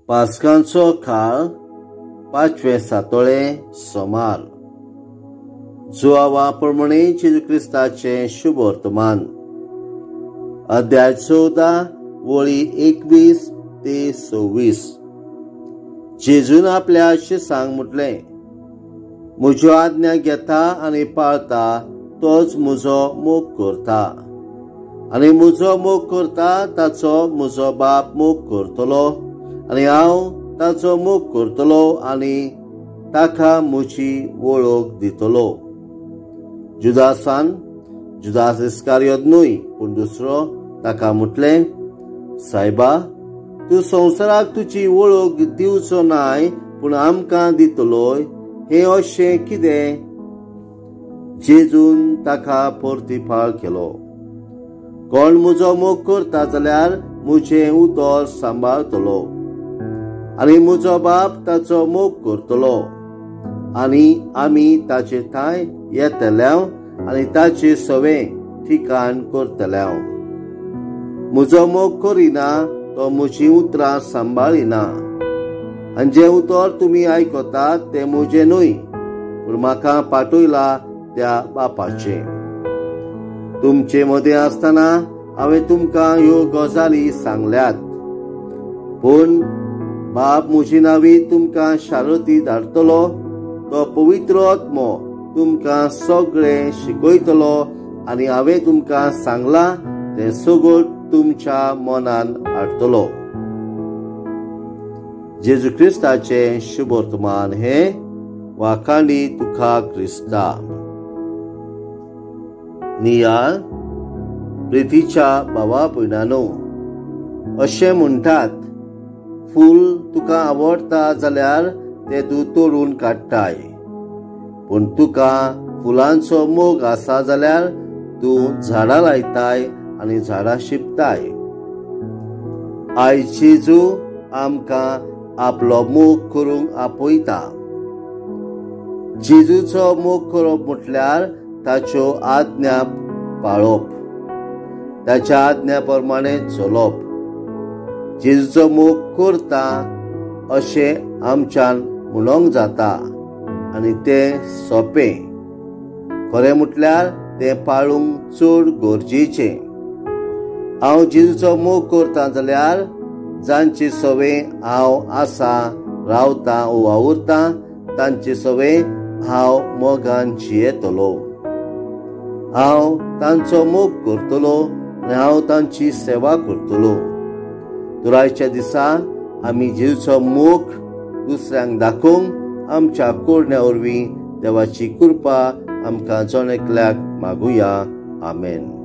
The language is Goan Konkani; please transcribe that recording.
पास्कांचो काळ पांचवें सातोळें सोमार. जुआवा प्रमाणे जेजू क्रिस्ताचें शुभ वर्तमान. अध्याय 14 वळी 21 ते 26. जेजून आपल्या शिसांक म्हटलें, म्हज्यो आज्ञा घेता आनी पाळता तोच म्हजो मोग करता, आनी म्हजो मोग करता ताचो म्हजो बाप मोग करतलो, आनी हांव ताचो मोग करतलो आनी ताका म्हजी वळख दितलो. जुदासान, जुदास इस्कारियोत न्हय पूण दुसरो, ताका म्हटलें, सायबा, तूं संवसाराक तुजी वळख दिवचो नाय पूण आमकां दितलो, हें अशें कितें? जेजून ताका परतिफाळ केलो, कोण म्हजो मोग करता जाल्यार म्हजें उतर सांबाळतलो, आनी म्हजो बाप ताचो मोग करतलो, आनी आमी ताचे ठांय येतले आनी ताचे सवें ठिकाण करतले. म्हजो मोग करिना तो म्हजीं उतरां सांबाळिना, आनी जें उतर तुमी आयकतात तें म्हजें न्हय पूण म्हाका पाठयला त्या बापाचें. तुमचे मदें आसतना हांवें तुमकां ह्यो गजाली सांगल्यात, पूण बाप म्हजी नांवी तुमकां शारती धाडटलो, तो पवित्र आत्मो तुमकां सगळें शिकयतलो, आनी हांवें तुमकां सांगलां तें सगळें तुमच्या मनान हाडटलो. जेजू क्रिस्ताचें शुभ वर्तमान हें. वाखाणी तुका क्रिस्ता. नियाळ. प्रितीच्या भावा भयणानो, अशें म्हणटात, फूल तुका आवडटा जाल्यार तें तूं तोडून काडटाय, पूण तुका फुलांचो मोग आसा जाल्यार तूं झाडां लायताय आनी झाडां शिंपताय. आयज जेजू आमकां आपलो मोग करूंक आपयता. जेजूचो मोग करप म्हटल्यार ताच्यो आज्ञा पाळप, ताच्या आज्ञा प्रमाणे चलप. जेजूचो मोग करता अशें आमच्यान म्हणूंक जाता आनी तें सोंपें. खरें म्हटल्यार तें पाळूंक चड गरजेचें. हांव जेजूचो मोग करता जाल्यार जांचे सवें हांव आसा, रावतां वावुरतां तांचे सवें हांव मोगान जियेतलो. हांव तांचो मोग करतलो आनी हांव तांची सेवा करतलो. तर आयच्या दिसा आमी जेजूचो मोग दुसऱ्यांक दाखोवंक आमच्या कोरण्या वरवीं देवाची कृपा आमकां जण एकल्याक मागुया. आमेन.